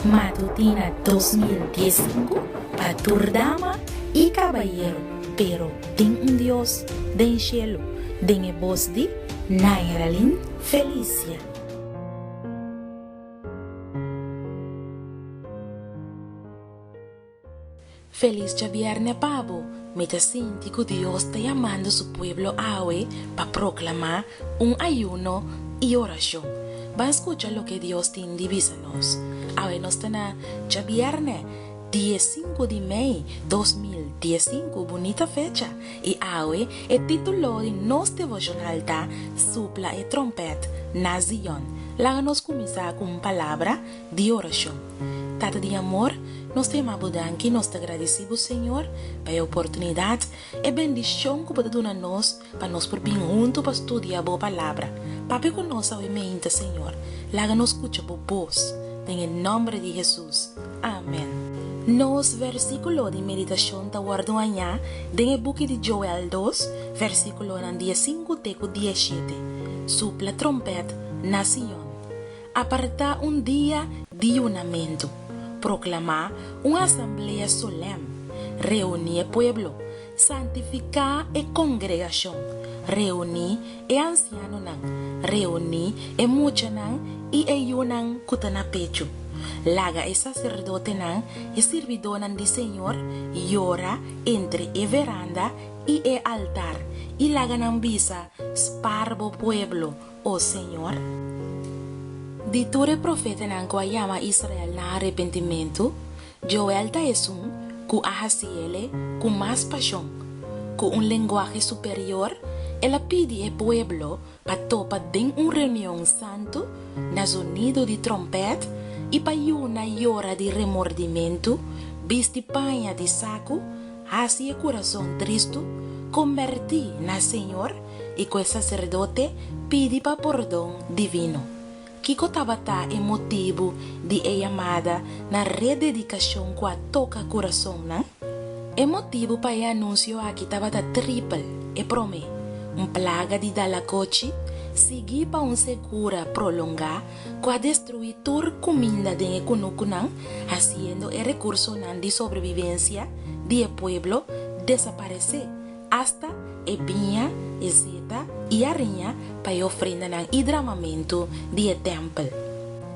Matutina 2015 pa tur dama i kabayero, pero tin un Dios den shelu, den e bos di Nairalyn Felicia. Felis djabièrnè pa bo! Mi ta sinti ku Dios ta yamando su pueblo awe pa proklamá un ayuno i orashon. Ban skucha loke Dios tin di bisa nos. Awe nos ta na djabièrnè, diesinku di mei 2015, bunita fecha! I awe e título di nos devoshonal ta Supla e Trompèt na Zion. Laga nos kuminsá ku un palabra di orashon. Tata di amor, nos ta yama bo danki, nos ta gradisí bo, Señor, pa e oportunidat, e bendishon ku bo ta duna nos pa nos por bin huntu pa studia bo Palabra. Papia ku nos awe meinta, Señor. Laga nos skucha bo bos. Den e nòmber di Hesus. Amèn. Nos versíkulo di meditashon ta wòrdu hañá den e buki di Joel dos, versíkulonan diesinku te ku dieshete. Supla trompèt na Sion. Apartá un dia di yunamentu, proklamá un asamblea solèm, reuní e pueblo, santifiká e kongregashon, reuní e ansianonan, reuní e muchanan i e yunan ku ta na pechu. Laga e saserdotenan, e sirbidónan di señor, yora entre e veranda i e altar, i laga nan bisa, Spar bo pueblo, O Señor. Di tur e profetanan ku a yama Israel na arepentimentu, Joel ta esun ku a hasi ele ku mas pashon. Ku un lenguahe superior, el a pidi e pueblo pa topa den un reunion santu na zonido di trompèt i pa yuna yora di remordimentu, bisti paña di saku, hasi e kurason tristu, kombertí na Señor, i ku e saserdote pidi pa pordon divino. Kiko tabata e motibu di e yamada na rededikashon ku a toka kurasonnan? E motibu pa e anunsio aki tabata tripel, e promé, un plaga di dalakochi, siguí pa un sekura prolongá ku a destruí tur kuminda den e kunukunan, hasiendo e rekursonan di sobrevivensia di e pueblo desaparesé. Asta e biña, e zeta i ariña pa e ofrendanan i dramamentu di e tèmpel.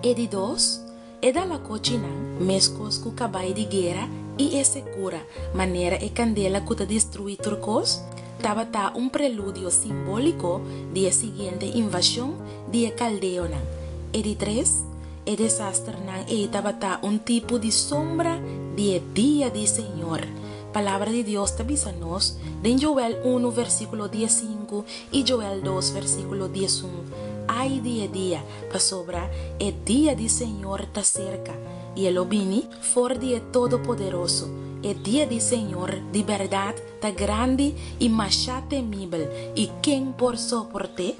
E di dos, e dalakochinan, meskos ku kabai di guera i e sekura, manera e kandela ku ta destruí tur kos, tabata un preludio simbóliko di e siguiente invashon di e kaldeonan. E di tres, e desasternan ei tabata un tipo di sombra di e dia di Señor. Palabra di Dios ta bisa nos den Joel unu versíkulo diesinku i Joel dos versíkulo diesun, Ai di e dia, pasobra e dia di Señor ta serka, i e lo bini for di e Todopoderoso. E dia di Señor di bèrdat ta grandi i mashá temibel, i ken por soport'é?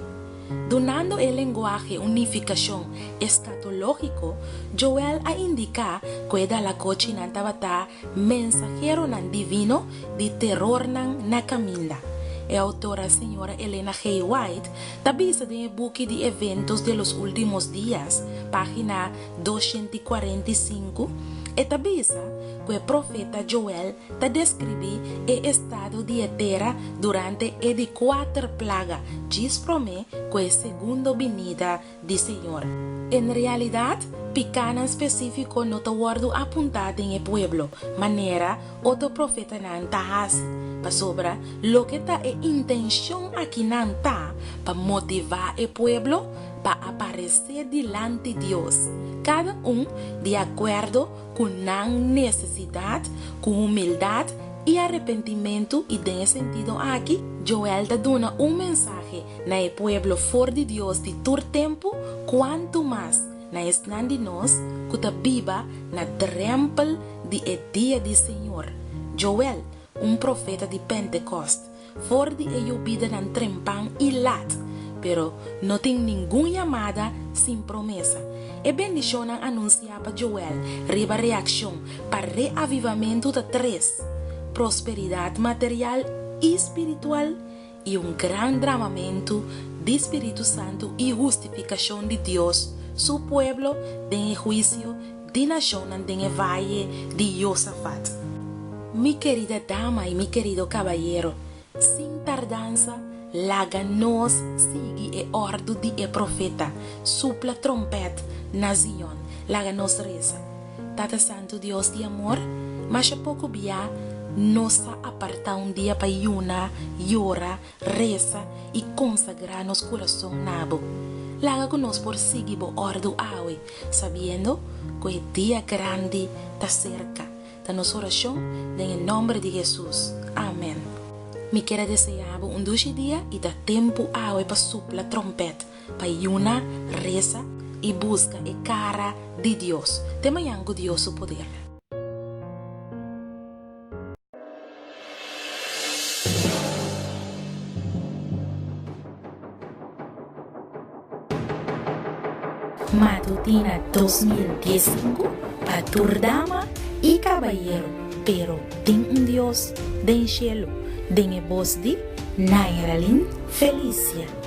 Dunando e lenguahe un nifikashon eskatológiko, Joel a indiká ku e dalakochinan tabata Mensaheronan divino di terornan na kaminda. E autora señora Elena G. White ta bisa den e buki di Eventos de los Últimos Días, página 245, e ta bisa ku e profeta Joel ta deskribí e estado di e tera durante e di kuater plaga djis promé ku e segundo binida di Señor. En realidat, pikánan spesífiko no ta wòrdu apuntá den e pueblo, manera otro profetanan ta hasi, pasobra loke ta e intenshon akinan ta pa motivá e pueblo pa aparesé dilanti Dios, kada un di akuerdo ku nan nesesidat, ku humildat i arepentimentu, i den e sentido aki, Joel ta duna un mensahe Na e pueblo for di Dios di tur tempu, kuantu mas na esnan di nos ku ta biba na drèmpel di e dia di Señor. Joel, un profeta di Pentekòst, for di e yubidanan trempan i lat, pero no tin ningun yamada sin promesa. E bendishonnan anunsiá pa Joel riba reakshon pa reavivamentu ta tres, prosperidat material i spiritual, i un gran dramamentu di Spiritu Santu i hustifikashon di Dios Su pueblo den e huisio di. di nashonnan den e vaye di Josafat. Mi kerida dama i mi kerido kabayero, sin tardansa laga nos sigui e òrdu di e profeta, supla trompèt na Zion, laga nos resa. Tata Santu Dios di amor, masha poko bia nos sa apartá un dia pa yuna, yora, resa i konsagrá nos kurason na bo. Laga ku nos por sigui bo òrdu awe, sabiendo ku e dia grandi ta serka. Ta nos orashon den e nòmber di Hesus. Amèn. Mi kier a deseá bo un dushi dia i ta tempu awe pa supla tròmpèt, pa yuna, resa i buska e kara di Dios. Te mañan ku Dios su poder. Matutina 2015 pa tur dama i kabayero, pero tin un Dios den shelu, den e bos di Nairalyn Felicia.